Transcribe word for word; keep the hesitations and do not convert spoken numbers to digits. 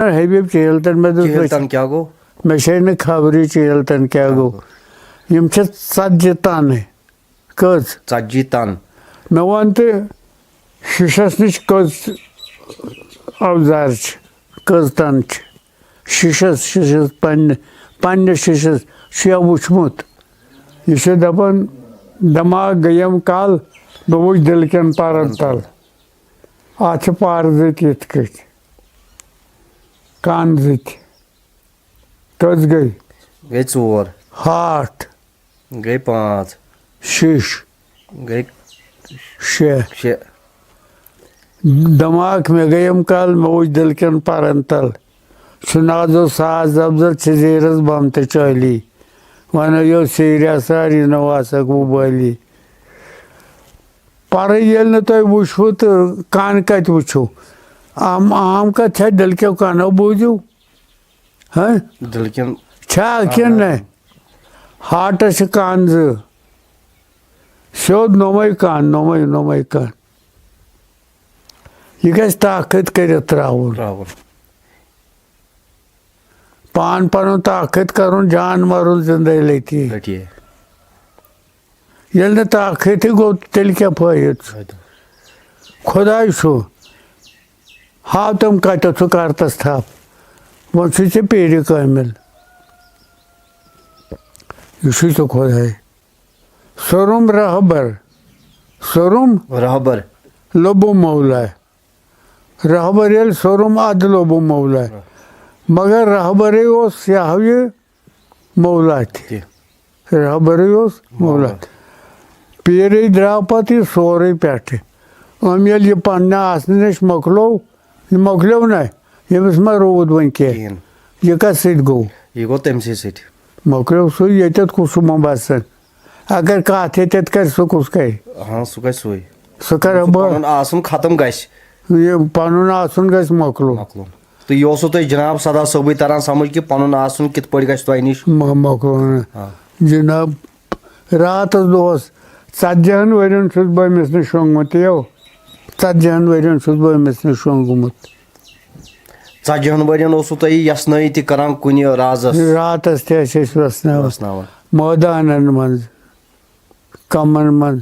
حبیب چہلتن، مےٚ دوٚپ، کِہیٖنۍ تَن کیٛاہ گوٚو؟ مےٚ چھے نہٕ خبرٕے چہلتن کیٛاہ گوٚو۔ یِم چھِ ژتجی تنہٕ۔ کٔژ؟ ژتجی تن۔ مےٚ وَن تہٕ، شیٖشس نِش کٔژ اوزار چھِ، کٔژ تن چھِ؟ شیٖشس، شیٖشس پننہِ، پننِس شیٖشس چھُ یا وُچھمُت؟ یہِ چھُ دَپان، دٮ۪ماغ گٔیم کل، بہٕ وُچھ دِلہٕ کٮ۪ن پرن تل۔ اَتھ چھِ پَر زٕ تہِ یِتھ کٔٹھۍ، کَن زٕ تہِ۔ کٔژ گٔے؟ گٔے ژور۔ ہارٹ۔ گٔے پانٛژھ۔ شیٖش۔ گٔے شےٚ۔ شےٚ۔ دٮ۪ماغ مےٚ گٔیم کل، مےٚ وُچھ دِلہٕ کٮ۪ن پَرن تل۔ چھُ نازو ساز زبزر، چھِ زیٖرس بم تہٕ چٲلی۔ وَنو یو سیٖریا ساری نو آسکھ وُبٲلی۔ پَرٕ ییٚلہِ نہٕ تۄہہِ وٕچھوٕ تہٕ کَن کَتہِ وٕچھِو؟ عام، عام کَتھ چھےٚ، دِلہٕ کیو کَنو بوٗزِو۔ ہہ؟ دِلہٕ کٮ۪ن چھا کِنہٕ نہ؟ ہارٹَس چھِ کَن زٕ۔ سیوٚد نوٚمَے کَن، نوٚمَے، نوٚمَے کَن۔ یہِ گژھِ تاخت کٔرِتھ ترٛاوُن۔ ترٛاوُن۔ پان پَنُن تاخت کَرُن، جان مَرُن زِندَے لٔتی۔ لٔتی۔ ییٚلہِ نہٕ تاخت تہِ گوٚو، تیٚلہِ کیٛاہ فٲیدٕ چھُ؟ فٲیدٕ۔ خۄداے چھُ، ہاو تٔمۍ کَتٮ۪تھ چھُ کَرتَس تھپھ۔ وۄنۍ چھُے ژےٚ پیٖرِ کٲمِل۔ یہِ چھُے ژےٚ خۄداے۔ سوٚرُم رہبر۔ سوٚرُم رہبر۔ لوٚبُم مولا۔ رہبر ییٚلہِ سوٚرُم، اَدٕ لوٚبُم مولا۔ مگر رہبرٕے اوس یہِ ہاو یہِ مولا تہِ۔ تہِ۔ رہبرٕے اوس مولا مولا۔ تہِ۔ پیٖرٕے درٛاو پَتہٕ یہِ سورُے پٮ۪ٹھٕ۔ أمۍ ییٚلہِ یہِ پننہِ آسنہٕ نِش مۄکلوو، یہِ مۄکلیو نہ، ییٚمِس ما روٗد وۄنۍ کینٛہہ؟ کِہیٖنۍ۔ یہِ کَس سۭتۍ گوٚو؟ یہِ گوٚو تٔمۍ سٕے سۭتۍ۔ مۄکلیو سُے، ییٚتٮ۪تھ کُس چھُ مُبصر؟ اگر کَتھ ییٚتٮ۪تھ کَرِ، سُہ کُس کَرِ؟ ہاں، سُہ کَرِ سُے۔ سُہ کَرِ سُہ بہٕ۔ پَنُن آسُن ختم گژھِ۔ یہِ پَنُن آسُن گژھِ مۄکلُن۔ مۄکلُن۔ تہٕ یہِ اوسوٕ تۄہہِ جناب سدا صٲبٕے تران سمجھ کہِ پَنُن آسُن کِتھ پٲٹھۍ گژھِ تۄہہِ نِش؟ مۄ-، مۄکلُن۔ آ۔ جناب، راتَس دۄہَس ژتجی ہَن ؤرِین چھُس بہٕ أمِس نِش شۄنٛگمُت، یو۔ ژتجی ہَن ؤرِین چھُس بہٕ أمِس نِش شۄنٛگمُت۔ ژتجی ہَن ؤرِین اوسوٕ تۄہہِ یہِ یَژھنٲیِتھ تہِ کران کُنہِ رازَس؟ راتَس تہِ ٲسۍ أسۍ وَسناوان۔ وَسناوان۔ مٲدانَن منٛز، کَمَن منٛز،